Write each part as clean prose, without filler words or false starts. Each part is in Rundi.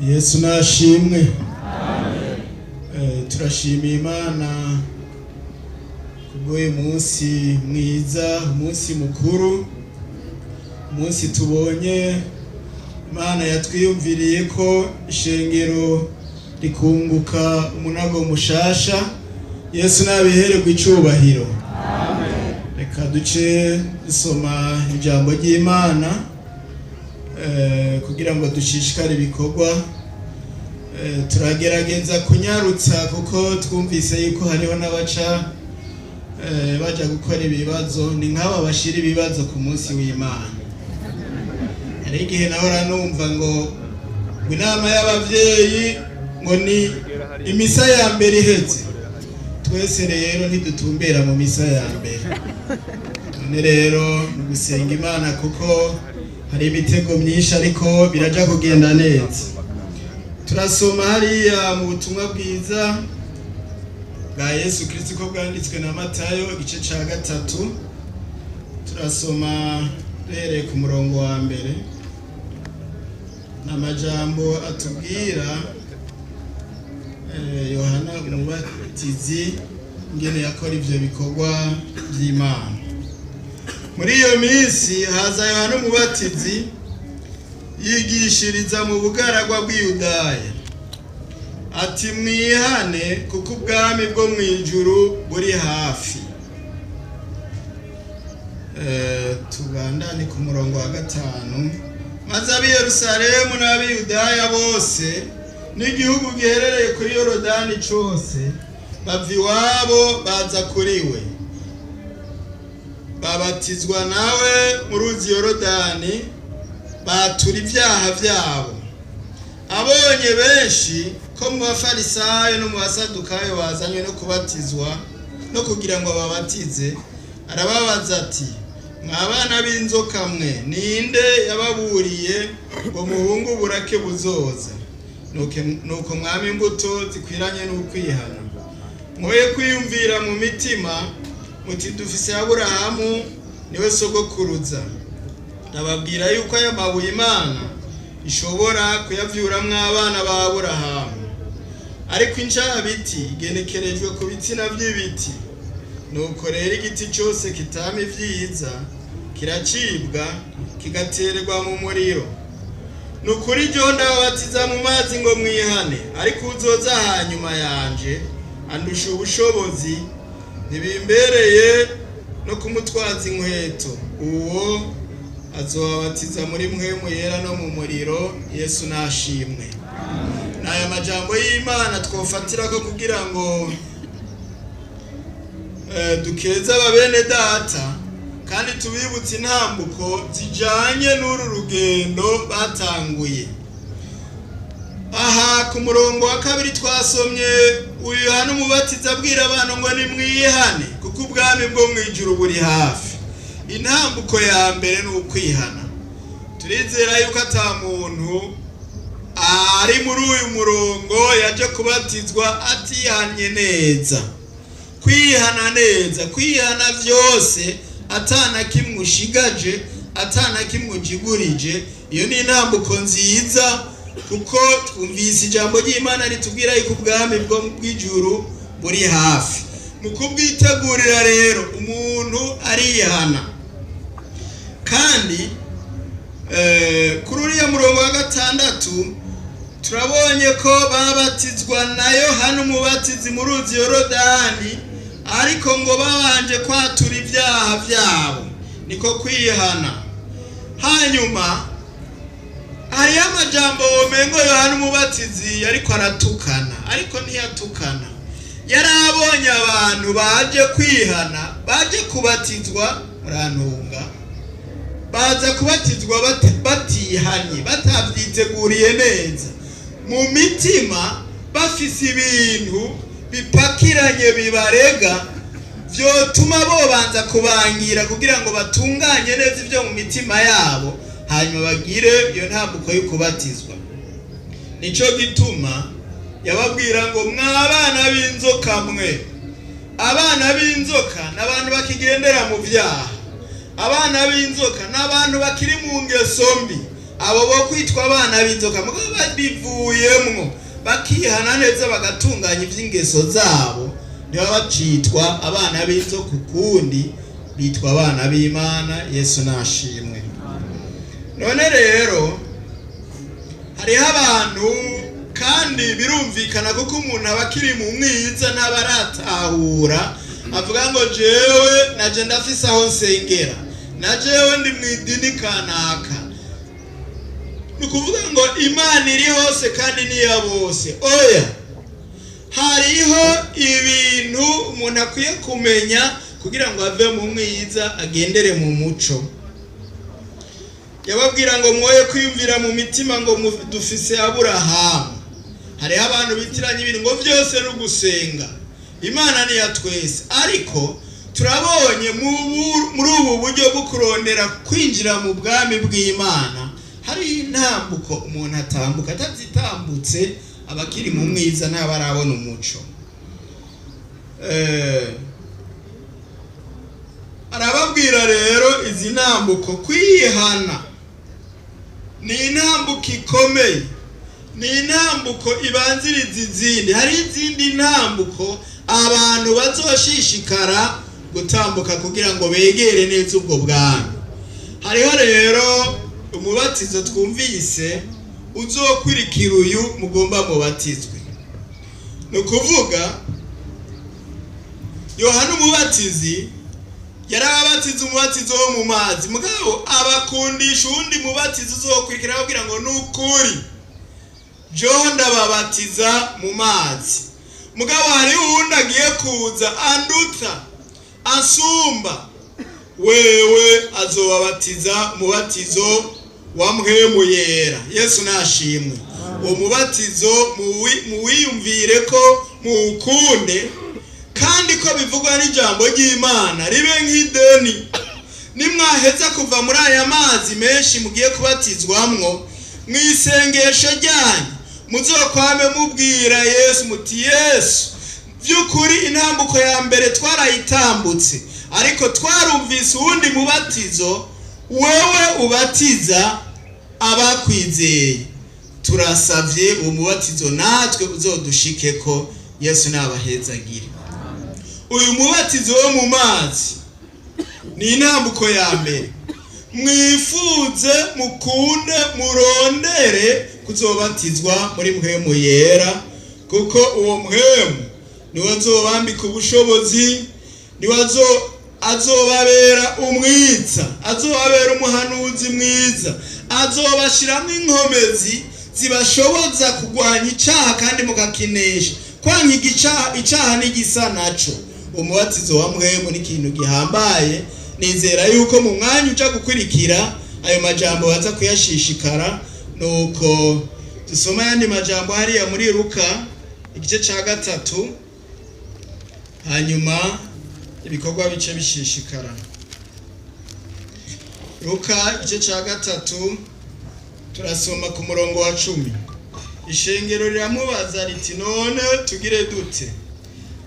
Yesu nashimwe. Turashimiye Imana kubw'uyu munsi mwiza, umunsi mukuru, umunsi tubonye Imana yatwiyumviriye ko ishengero rikunguka umunago mushasha. Yesu nabihererwa icubahiro. Reka duce dusoma ijambo ry'Imana kugira ngo dushishikare ibikorwa. Turagerageza kunyarutsa kuko twumvise yuko hariho n'abaca baja gukora ibibazo. Ni nk'aba bashira ibibazo ku munsi w'Imana. Hari igihe nahora numva ngo inama y'abavyeyi ngo ni imisa ya mbere iheze. Twese rero ntidutumbera mu misa ya mbere. None rero ni gusenga Imana kuko hari imitego myinshi, ariko biraja kugenda neza. Turasoma hariya mu butumwa bwiza bwa Yesu Kristo ko bwanditswe na Matayo, igice ca 3. Turasoma duhereye ku murongo wa 1. Ni amajambo atubwira Yohana Umubatizi ingene yakora ivyo bikorwa vy'Imana. Muri iyo minsi haza Yohana Umubatizi, yigishiriza mu bugaragwa bw'Iyudaya, ati: "Mwihane, kuko ubwami bwo mu ijuru buri hafi." Tubandane ku murongo wa 5. Maze ab'i Yerusalemu n'ab'Iyudaya bose n'igihugu giherereye kuri Yorodani cose bava iwabo, baza kuri we, babatizwa nawe mu ruzi Yorodani, batura ibyaha byabo. Abonye benshi ko mu Bafarisayo no mu Basadukayo bazanywe no kubatizwa no kugira ngo babatize, arababaza ati: "Mwa bana b'inzoka mwe, ninde yababuriye ngo muhunge uburake buzoza? Nuko mwama imbuto zikwiranye n'ukwihana. Mwoye kwiyumvira mu mitima muti: 'Dufise Aburahamu niwe sogokuruza.' Ndababwira yuko aya mabuye Imana ishobora kuyavyuramwo abana ba Aburahamu. Ariko incabiti igenekerejwe ku bitsina vy'ibiti. Nuko rero igiti cose kitama ivyiza kiracibwa, kigatererwa mu muriro. Ni ukuri ryo ndababatiza mu mazi ngo mwihane, ariko uzoza hanyuma yanje andusha ubushobozi, ntibimbereye no kumutwaza inkweto. Uwo azobabatiza muri Mpwemu Yera no mu muriro." Yesu nashimwe. Ni aya majambo y'Imana twofatirako kugira ngo dukeze aba bene data, kandi tubibutse intambuko zijanye n'uru rugendo batanguye. Aha ku murongo wa 2 twasomye, uyu Yohana Umubatiza abwira abantu ngo: "Nimwihane, kuko ubwami bwo mu ijuru buri hafi." Intambuko ya mbere ni ukwihana. Turizera yuko ata muntu ari muri uyu murongo yaje kubatizwa atihanye neza. Kwihana neza, kwihana vyose, atana kimwe ushigaje, atana kimwe ujigurije, iyo ni intambuko nziza, kuko twumvise ijambo ry'Imana ritubwira yuko ubwami bwo bw'ijuru buri hafi. Mu kubwitegurira rero umuntu arihana. Kandi kuri uriya murongo wa 6 turabonye ko babatizwa na Yohana Umubatizi mu ruzi Yorodani, ariko ngo babanje kwatura ibyaha byabo, niko kwihana. Hanyuma hariho amajambo womengo Yohana Umubatizi ariko aratukana, ariko ntiyatukana. Yari abonye abantu baje kwihana, baje kubatizwa, murantunga, baza kubatizwa batihanye, batavyiteguriye neza mu mitima, bafise ibintu bipakiranye bibarega vyotuma bobanza kubangira kugira ngo batunganye neza ibyo mu mitima yabo, hanyuma bagire iyo ntambuko yo kubatizwa. Nico gituma yababwira ngo: "Mwa bana b'inzoka mwe." Abana b'inzoka ni abantu bakigendera mu vyaha. Abana b'inzoka ni abantu bakiri mu ngeso mbi. Abo bo kwitwa abana b'inzoka, mugabo babivuyemwo bakihana neza, bagatunganya ivy'ingeso zabo, niba bacitwa abana b'inzoka ukundi, bitwa abana b'Imana. Yesu nashimwe. None rero hariho abantu, kandi birumvikana kuko umuntu aba akiri mu mwiza, ntabaratahura, avuga ngo jewe naje ndafise aho nsengera, na jewe ndi mu idini kanaka. Ni ukuvuga ngo Imana iri hose kandi ni iya bose. Oya, hariho ibintu umuntu akwiye kumenya kugira ngo ave mu mwiza agendere mu muco. Yababwira ngo mwoye kwiyumvira mu mitima ngo dufise Aburahamu. Hariho abantu bitiranya ibintu ngo byose ni ugusenga. Imana ni iya twese, ariko turabonye muri ubu buryo bwo kurondera kwinjira mu bwami bw'Imana hari intambuko umuntu atambuka. Atazitambutse aba akiri mu mwiza, ntaba arabona umuco. Arababwira rero izi ntambuko. Kwihana ni intambuko ikomeye, ni intambuko ibanziriza izindi. Hari izindi ntambuko abantu bazoshishikara gutambuka kugira ngo begere neza ubwo bwami. Hariho rero umubatizo twumvise uzokwirikira uyu mugomba mubatizwe. Ni ukuvuga Yohana Umubatizi yarababatiza umubatizo wo mu mazi, mugabo abakundisha uwundi mubatizo uzokurikira. Ababwira ngo ni ukuri jeho ndababatiza mu mazi, mugabo hariho uwundi agiye kuza anduta, ansumba, wewe azobabatiza umubatizo wa Mpwemu Yera. Yesu nashimwe. Uwo mubatizo muwiyumvire ko muwukunde, kandi ko bivugwa n'ijambo ry'Imana ribe nk'ideni. Nimwaheza kuva muri aya mazi menshi mugiye kubatizwamwo, mu isengesho ryanyu muzokwame mubwira Yesu muti: "Yesu, by'ukuri intambuko ya mbere twarayitambutse, ariko twarumvise uwundi mubatizo wewe ubatiza abakwizeye. Turasavye uwo mubatizo natwe uzodushike ko." Yesu nabahezagire. Uyu mubatizo wo mu mazi ni intambuko ya mbere. Mwifuze, mukunde, murondere kuzobatizwa muri Mpwemu Yera, kuko uwo Mpwemu niwe azobambika ubushobozi, niwe azobabera umwitsa, azobabera umuhanuzi mwiza, azobashiramwo inkomezi zibashoboza kurwanya icaha kandi mukakinesha, kwanka icaha n'igisa naco. Umubatizo wa Mpwemu ni ikintu gihambaye. Nizera yuko mu mwanya uja gukurikira ayo majambo baza kuyashishikara. Nuko dusoma ayandi majambo hariya muri Luka igice ca 3, hanyuma ibikorwa bice bishishikara. Luka igice ca 3, turasoma ku murongo wa 10. Ishengero riramubaza riti: "None tugire dute?"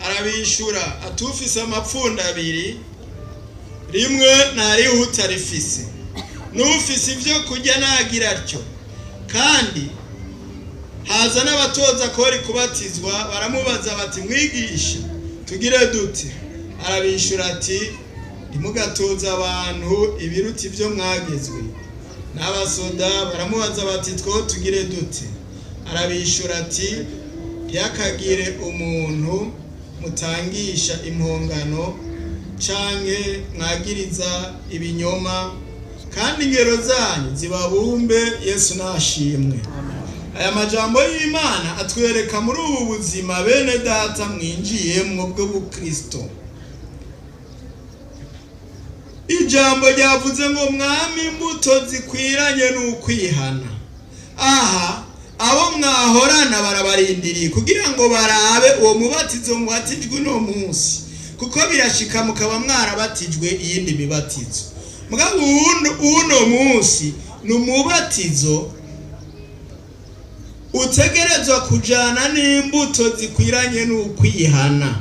Arabishura ati: "Ufise amapfundo abiri, rimwe ntariho utarifise, n'ufise ibyo kurya nagira atyo." Kandi haza n'abatoza kori kubatizwa, baramubaza bati: "Mwigisha, tugire dute?" Arabishura ati: "Ntimugatoze abantu ibiruta ibyo mwagezwe." N'abasoda baramubaza bati: "Two tugire dute?" Arabishura ati: "Ntihakagire umuntu mutangisha impongano canke mwagiriza ibinyoma, kandi ingero zanyu zibabumbe." Yesu nashimwe. Aya majambo y'Imana atwereka muri ubu buzima, bene data, mwinjiyemwo bw'ubukristo. Ijambo ryavuze ngo mwami imbuto zikwiranye n'ukwihana. Aha abo mwahorana barabarindiriye kugira ngo barabe uwo mubatizo mubatijwe uno munsi, kuko birashika mukaba mwarabatijwe iyindi mibatizo. Mugabo uno munsi ni umubatizo utegerezwa kujana n'imbuto zikwiranye n'ukwihana,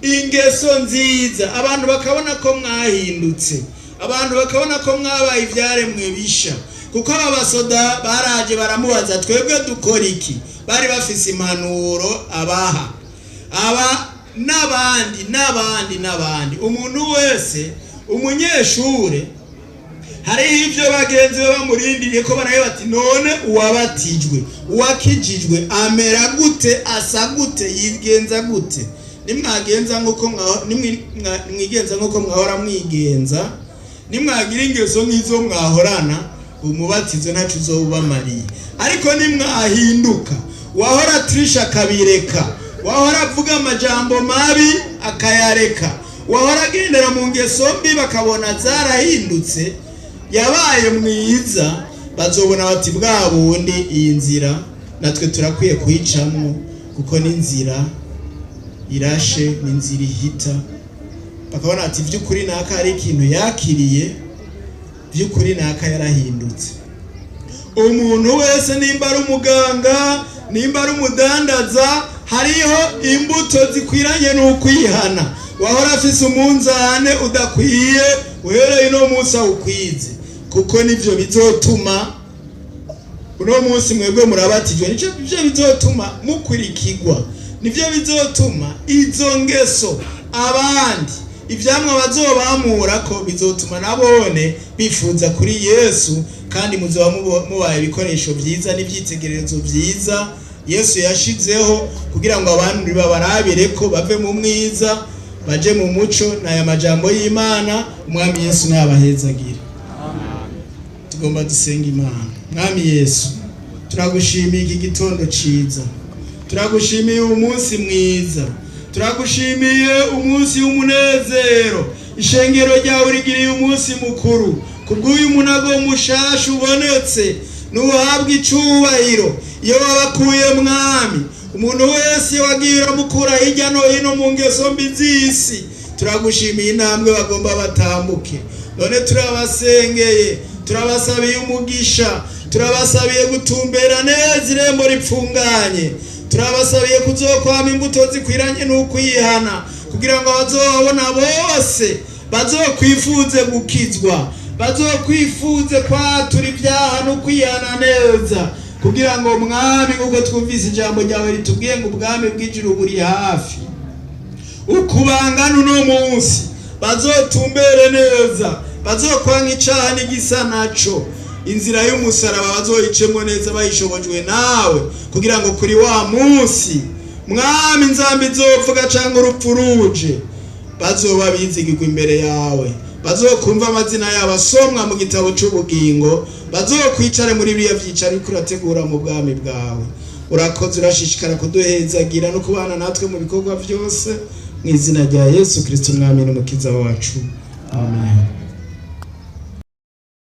ingeso nziza, abantu bakabona ko mwahindutse, abantu bakabona ko mwabaye ibyaremwe bisha. Kuko aba basoda baraje baramubaza, twebwe dukora iki? Bari bafise impanuro abaha. Aba n'abandi n'abandi n'abandi, umuntu wese, umunyeshure, hariho ibyo bagenzi be bamurindiriye ko barabe bati: none uwabatijwe, uwakijijwe amera gute, asa gute, yigenza gute? Nimwagenza nk'uko mwigenza, nk'uko mwahora mwigenza, nimwagira ingeso nk'izo mwahorana, umubatizo ntaco uzobamariye. Ariko nimwahinduka, wahora trisha akabireka, wahora avuga amajambo mabi akayareka, wahora agendera mu ngeso mbi bakabona zarahindutse, yabaye mwiza, bazobona bati: bwa bundi iyi nzira natwe turakwiye kuyicamwo, kuko n'inzira irashe, n'inzira ihita. Bakabona ati: by'ukuri naka hari ikintu yakiriye, by'ukuri naka yarahindutse. Umuntu wese, nimba ari umuganga, nimba ari umudandaza, hariho imbuto zikwiranye n'ukwihana. Wahora afise umunzane udakwiye, uhereye uno munsi awukwize, kuko nivyo bizotuma uno munsi mwebwe murabatijwe, nico byo bizotuma mukurikirwa, nivyo bizotuma izo ngeso abandi ivyamwa bazobamura ko bizotuma nabone bifuza kuri Yesu. Kandi muzoba mubaye ibikoresho vyiza n'ivyitegererezo vyiza Yesu yashizeho kugira ngo abantu babarabire ko bave mu mwiza baje mu muco. N'aya majambo y'Imana. Umwami Yesu nabahezagire. Tugomba dusenga Imana. Mwami Yesu, turagushimiye iki gitondo ciza, turagushimiye umunsi mwiza, turagushimiye umunsi w'umunezero. Ishengero ryawe rigiriye umunsi mukuru kubw'uyu munago mushasha ubonetse. Nuhabwa icubahiro. Iyo wabakuye, Mwami, umuntu wese wagiye uramukura hirya no hino mu ngeso mbi z'isi, turagushimiye intambwe bagomba batambuke. None turabasengeye, turabasabiye umugisha, turabasabiye gutumbera neza irembo ripfunganye, turabasabiye kuzokwama imbuto zikwiranye n'ukwihana, kugira ngo abazobabona bose bazokwifuze gukizwa, bazokwifuze kwatura ibyaha no kwihana neza, kugira ngo, Mwami, nk'uko twumvise ijambo ryawe ritubwiye ngo ubwami bw'ijuru buri hafi, ukubangana uno munsi bazotumbere neza, bazokwanka icaha n'igisa naco, inzira y'umusaraba bazoyicemo neza bayishobojwe nawe, kugira ngo kuri wa munsi, Mwami, inzamba izovuga cangwa urupfu ruje, bazoba bizigirwa imbere yawe, bazokumva amazina yabo asomwa mu gitabo c'ubugingo, bazokwicare muri biriya vyicaro uriko urategura mu bwami bwawe. Urakoze, urashishikara kuduhezagira no kubana natwe mu bikorwa vyose, mu izina rya Yesu Kristo, Umwami n'Umukiza wacu, amen.